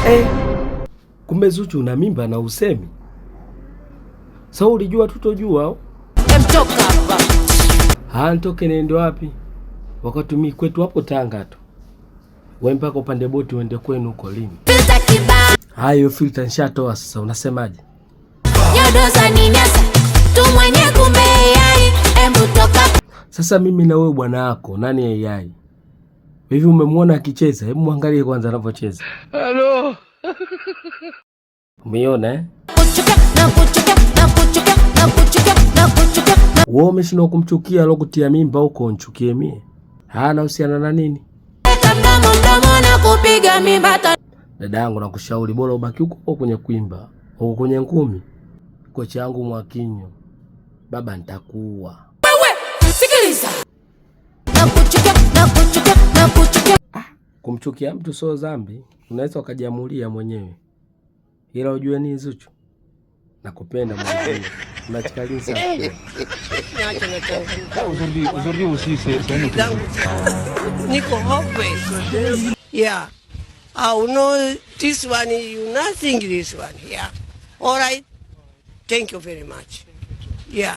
Eh, kumbe Zuchu una mimba na usemi. Sasa ulijua tutojua? Emtoka hapa. Ah, nitoke niende wapi? Wakati mimi kwetu hapo Tanga tu. Wewe mpaka upande boti uende kwenu huko lini? Filter kibao. Hayo filter nishatoa sasa, unasemaje? Nyodo za ninyasa. Tu mwenye kumbe AI. Embu toka. Sasa mimi na wewe bwana wako nani AI? Hivi umemwona akicheza? Hebu muangalie kwanza anavyocheza. Halo. Umeiona eh? Kuchukia na kuchukia na kuchukia na kuchukia na kuchukia. Wewe umeshindwa kumchukia alokutia mimba huko, unchukie mie? Hana uhusiana na nini? Weka mdomo mdomo na kupiga mimba ta. Dada yangu nakushauri bora ubaki huko huko kwenye kuimba, huko kwenye ngumi. Kocha yangu Mwakinyo, baba nitakuua. Wewe sikiliza. Na kuchukia na kuchukia na kuchukia. Kumchukia mtu sio dhambi, unaweza ukajiamulia mwenyewe, ila ujue nini Zuchu, nakupenda mwenyewe. Unachikalia sana. Aujourd'hui, aujourd'hui aussi, c'est un autre jour. Niko hopeless. Yeah. I know this one, you nothing this one. Yeah. All right. Thank you very much. Yeah.